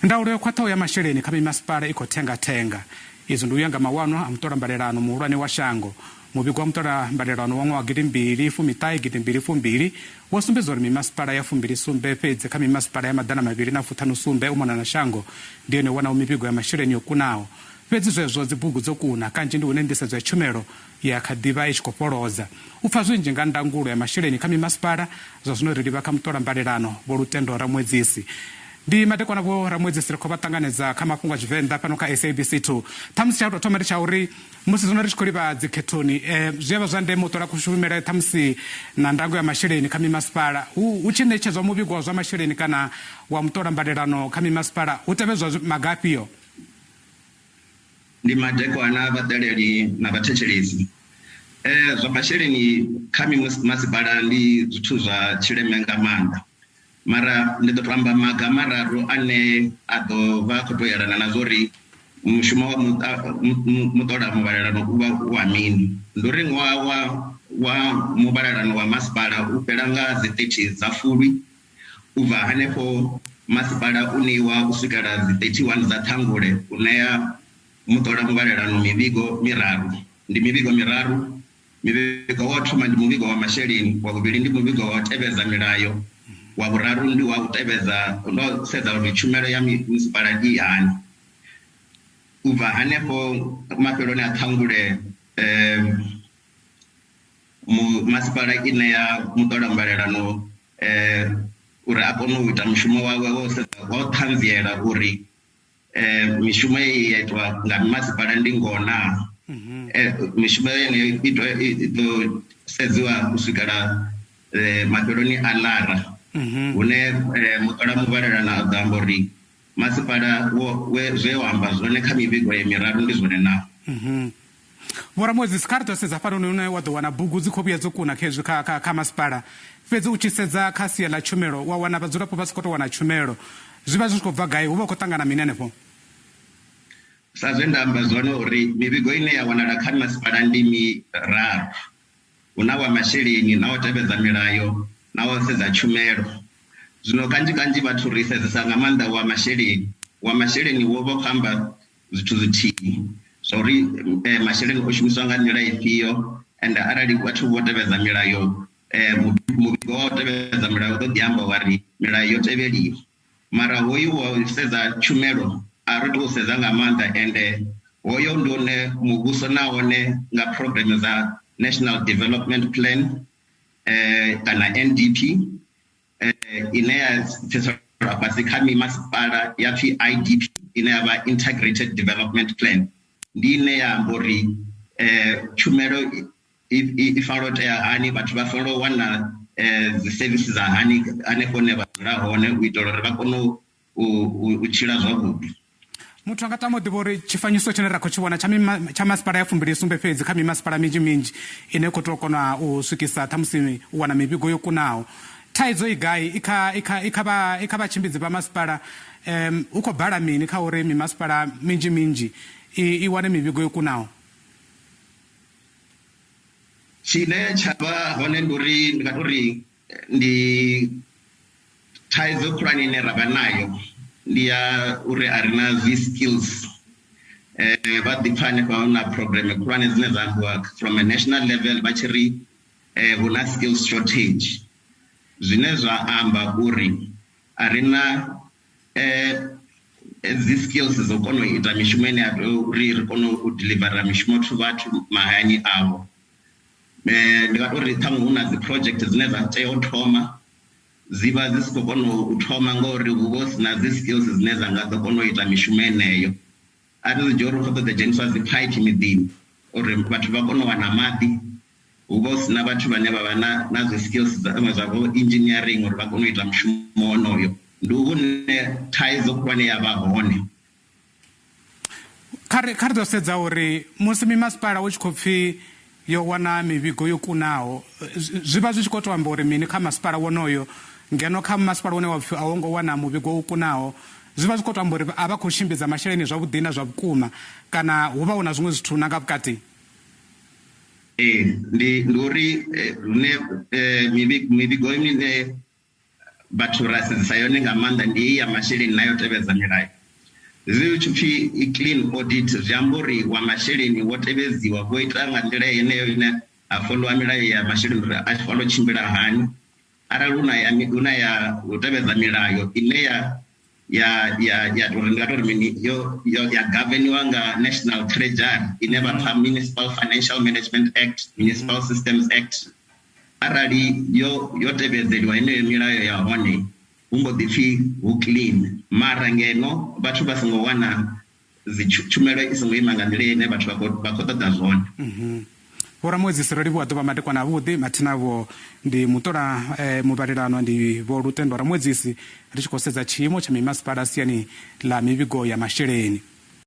Ndaulo yo khwaṱhaho ya masheleni kha mimasipala i khou thenga-thenga. Izwi ndi u ya nga mawanwa a muṱolambalelano muhulwane wa shango. Muvhigo wa muṱolambalelano wa ṅwaha wa gidimbili fumiṱahe gidimbili fumbili wo sumbedza uri mimasipala ya fumbili sumbe fhedzi kha mimasipala ya maḓana mavhili na fuṱhanu sumbe u mona na shango ndi yone i wanaho mivhigo ya masheleni yo kunaho. Fhedzi zwezwo dzibugu dzo kuna, kanzhi ndi hune nḓisedzo ya tshumelo ya kha ḓi vha i tshi khou fholodza. U pfa zwinzhi nga ndangulo ya masheleni kha mimasipala, zwa zwino ri livha kha muṱolambalelano Vho Lutendo Ramuedzisi. Ndi madekwana Vho Ramuedzisi, ri khou vha ṱanganedza kha mafhungo a Tshivenḓa fhano kha SABC 2. Ṱhamusi tsha u tou thoma ndi tsha uri musi zwino ri tshi khou livha dzikhethoni, zwi a vha zwa ndeme u ṱola kushumele ṱhamusi na ndango ya masheleni kha mimasipala. Hu tshi ṋetshedzwa muvhigo wa zwa masheleni kana wa muṱolambalelano kha mimasipala, hu tevhedzwa maga afhio? Ndi madekwana vhaṱaleli na vhathetshelesi. Zwa masheleni kha mimasipala ndi zwithu zwa tshileme nga maanḓa, mara ndi ḓo to amba maga mararu ane a ḓo vha a khou tou yelana na zwa uri mushumo wa muṱa muṱola muvhalelano u vha u wa mini. Ndi uri ṅwaha wa wa muvhalelano wa masipala u fhela nga dzi 30 dza Fulwi, U bva hanefho, masipala u ṋeiwa u swikela dzi 31 dza Ṱhangule u ṋea muṱola muvhalelano mivhigo miraru. Ndi mivhigo miraru, muvhigo wa u thoma ndi muvhigo wa masheleni, wa vhuvhili ndi muvhigo wa u tevhedza milayo, wa vhuraru ndi wa u tevhedza ndi wa u sedza uri tshumelo ya masipala i hani. U bva hanefho mafheloni a Ṱhangule, Masipala i ṋea muṱolambalelano uri a kone u ita mushumo wawe wa u sedza wa u ṱhanziela uri mishumo ye ya itwa nga masipala ndi ngoho naa. Mishumo yeneyo i ḓo sedziwa u swikela mafheloni a Ḽara hune muṱola muvhalelano a ḓo amba uri masipala wo zwe wa amba zwone kha mivhigo ye miraru ndi zwone naa. Vho Ramuedzisi, kha ri ḓo sedza hafhanoni hune wa ḓo wana bugu dzi khou vhuya dzo kuna khezwi kha, kha, kha masipala, fhedzi u tshi sedza kha sia ḽa tshumelo wa wana vhadzulapo vha si khou tou wana tshumelo. Zwi vha zwi tshi khou bva gai? Hu vha hu khou ṱangana mini hanefho? Sa zwe nda amba zwone uri mivhigo ine ya wanala kha masipala ndi miraru, hu na wa masheleni na wa u tevhedza milayo na wa u sedza tshumelo. Zwino kanzhi kanzhi vhathu ri sedzesa nga maanḓa wa masheleni, wa masheleni wo vha u khou amba zwithu zwithihi zwa uri masheleni o shumiswa nga nḓila ifhio ende arali vhathu vho tevhedza milayo muvhigo wa u tevhedza milayo u ḓo ḓi amba wa ri milayo yo tevheliwa. Mara hoyu wa u sedza tshumelo a ri tou sedza nga maanḓa ende hoyo ndi une muvhuso nahone nga programme dza National Development Plan kana NDP ine ya tsiselwa fhasi kha mimasipala ya pfi IDP ine ya vha Integrated Development Plan ndi ine ya amba uri tshumelo i fanela u tea hani vhathu vha fanela u wana dzi service dza hani hanefho hune vha dzula hone u itela uri vha kone u tshila zwavhuḓi. Muthu a nga tama u ḓivha uri tshifanyiso tshine ra khou tshi vhona tsha tsha masipala ya fumbili sumbe fhedzi kha mimasipala minzhi minzhi ine khou tou kona u swikisa ṱhamusi u wana mivhigo yo kunaho. Thaidzo i gai? I kha, i kha, i kha vha, i kha vhatshimbidzi vha masipala. Um, hu khou bala mini kha uri mimasipala minzhi minzhi i, i wane mivhigo yo kunaho? Tshine tsha vha hone ndi uri ndi nga tori ndi Thaidzo khulwane ine ra vha nayo ndi ya uri a ri na dzi skills vha ḓi pfha hanefha hu na programme khulwane dzine dza ambiwa from a national level vha tshi ri hu na skills shortage zwine zwa amba uri a ri na dzi skills dzo kona u ita mishumo ine ya tea uri ri kone u diḽivara mishumo to vhathu mahayani avho. Ndi nga tori ṱhaṅwe hu na dzi project dzine dza tea u thoma dzi vha dzi si khou kona u thoma ngori hu vha hu si na dzi skills dzine dza nga ḓo kona u ita mishumo yeneyo. A ri zwi dzhia uri hu khou ṱoḓa dzheniswa dzi phaiphi miḓini uri vhathu vha kone u wana maḓi, hu vha hu si na vhathu vhane vha vha na na dzi skills dza zwa vho engineering uri vha kone u ita mushumo wonoyo. Ndi hune thaidzo khulwane ya vha hone. Kha ri kha ri ḓo sedza uri musi mimasipala hu tshi khou pfi yo wana mivhigo yo kunaho zwi vha zwi tshi khou tou amba uri mini kha masipala wonoyo ngeno kha masipala une wa pfi a wo ngo wana muvhigo wo kunaho zwi vha zwi khou tou amba uri a vha khou tshimbidza masheleni zwavhuḓi na zwa vhukuma kana hu vha hu na zwiṅwe zwithu na nga vhukati. Ee ndi ndi uri lune mivhigo ine. vhathu ra sedzesa yone nga maanḓa ndi ya masheleni na yo tevhedza milayo. Zwi tshi pfi i clean audit zwi amba uri wa masheleni wo tevhedziwa, vho ita nga nḓila yeneyo ine ha foḽowa milayo ya masheleni uri a fanela u tshimbila hani. Arali hu na ya hu na ya u tevhedza milayo ine ya ya ya ya uri ndi nga tori mini yo yo ya governwa nga National Treasury ine vha pfa Municipal Financial Management Act, Municipal Systems Act. Arali yo yo tevhedzeliwa yeneyo milayo ya hone hu mbo ḓi pfi hu clean, mara ngeno vhathu vha songo wana dzi tshumelo i songo ima nga nḓila ine vhathu vha khou ṱoḓa zwone. Vho Ramuedzisi, ro livhuwa ḓuvha madekwana avhuḓi. Mathina vho ndi muṱola muvhalelano ndi Vho Lutendo Ramuedzisi, ri tshi khou sedza tshiimo tsha mimasipala siani ḽa mivhigo ya masheleni.